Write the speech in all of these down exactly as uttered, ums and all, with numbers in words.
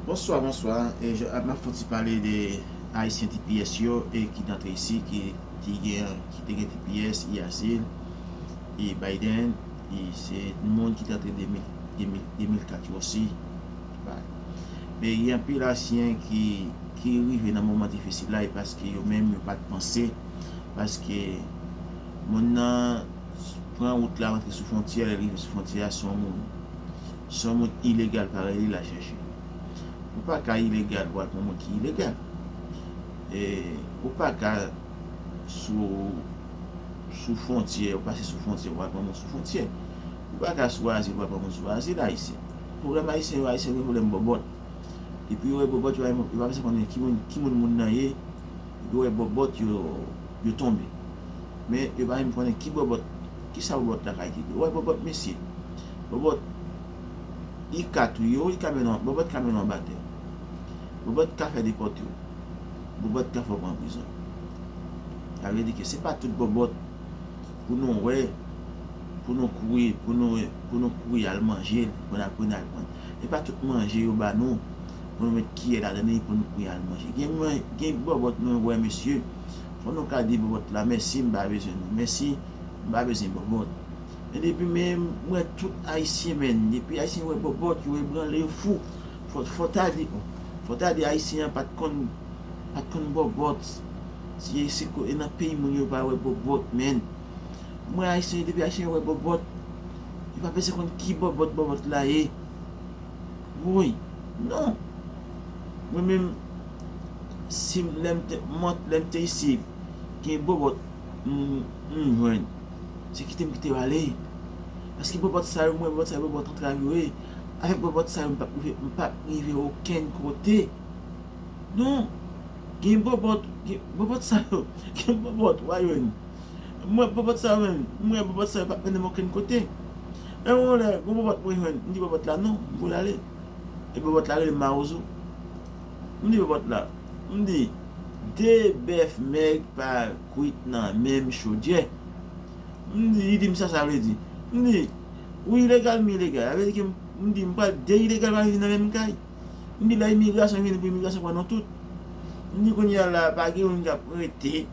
Bonswa, bonswa. E, je, m ap fè yon ti pale de Ayisyen T P S yo e ki t antre isi, ki te gen, ki te gen T P S, e azil, e Biden, e se moun ki t antre de mil, de mil, de mil kat yo osi. Bay. Men gen anpil Ayisyen ki, ki rive nan moman difisil la, e paske yo menm yo pa t panse, paske moun nan pran wout la, rantre sou fwontyè, lè l rive sou fwontyè a, se yon moun, se yon moun ilegal, parèy li, l al chèche. Ou pa ka ilegal pou al pran moun ki ilegal. E ou pa ka sou, sou fwontyè, ou pase sou fwontyè, ou al pran moun sou fwontyè. Ou pa ka sou azil, ou al pran moun sou azil, Ayisyen. Pwoblèm Ayisyen yo, Ayisyen yo gen pwoblèm bòbòt. Epi yo wè bòbòt, yo pa, yo pa bezwen konnen ki moun, ki moun moun nan ye. Epi yo wè bòbòt, yo, yo tonbe. Men yo pa menm konnen ki bòbòt, ki sa bòbòt la ka itilize. Yo wè bòbòt, mesye. Bòbòt, li ka touye w, li ka mennen w, bòbòt ka mennen w anba tè. Bòbòt ka fè depòte w. Bòbòt ka fè w pran prizon. Sa vle di ke se pa tout bòbòt pou nou wè, pou nou kouri, pou nou, pou nou kouri al manje l, pou n al, pou n al pran. E pa tout manje yo ba nou, pou nou met kiyè ladan li, pou nou kouri al manje. Gen, gen bòbòt nou wè, mesye, fò nou ka di bòbòt la, mèsi, m pa bezwen nou. Mèsi, m pa bezwen bòbòt. Men depi men, m wè tout Ayisyen, men, depi Ayisyen wè bòbòt, yo ebranle, yo fou. Fò, fò ta di, fò ta di Ayisyen an pa t konn, pa t konn bòbòt. Si se ko-, e nan peyi moun yo pa wè bòbòt, men. M wè Ayisyen, depi Ayisyen wè bòbòt, yo pa bezwen konn ki bòbòt, bòbòt la ye. Woy, non. Mwen menm, si m, lè m te, mwen, lè m te isi, gen bòbòt, m, m jwenn. Se kite m kite yo ale. Paske bòbòt sa yo, mwen, bòbòt sa yo, bòbòt antrav yo ye. Avèk bòbòt sa yo, m p ap rive, m p ap rive okenn kote. Non. Gen bòbòt, gen bòbòt sa yo, gen bòbòt, w a jwenn. Mwen, bòbòt sa yo menm, mwen, bòbòt sa yo p ap mennen m okenn kote. E yon lè, gon bòbòt mwen jwenn, m di bòbòt la non, m pou l ale. E bòbòt la rele m mawozo. M di bòbòt la, m di, de bèf mèg pa kwit nan menm chodyè. M di, li di m sa sa vle di. M di, ou ilegal, m ilegal. Sa vle di ke m, m di, m pral de ilegal pa vin nan menm kay. M di, lè imigrasyon vini pou imigrasyon pran nou tout. M di, kounye a la, pa gen youn k ap rete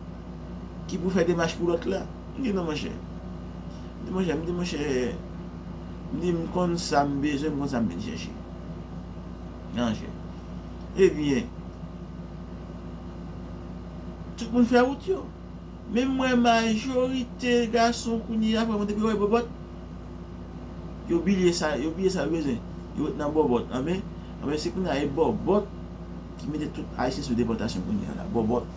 ki pou fè demach pou lòt la. M di, non, monchè. M di, monchè, m di, monchè, m di, m konn sa m bezwen, m konn sa m vin chèche. Nan, monchè. Ebyen, tout moun fè wout yo. Men m wè majorite gason kounye a, frè mwen, depi yo wè bòbòt, yo bliye sa, yo bliye sa yo bezwen. Yo ret nan bòbòt. Anben, anben, se kounye a e bòbòt ki mete tout Ayisyen sou depòtasyon kounye a la. Bòbòt.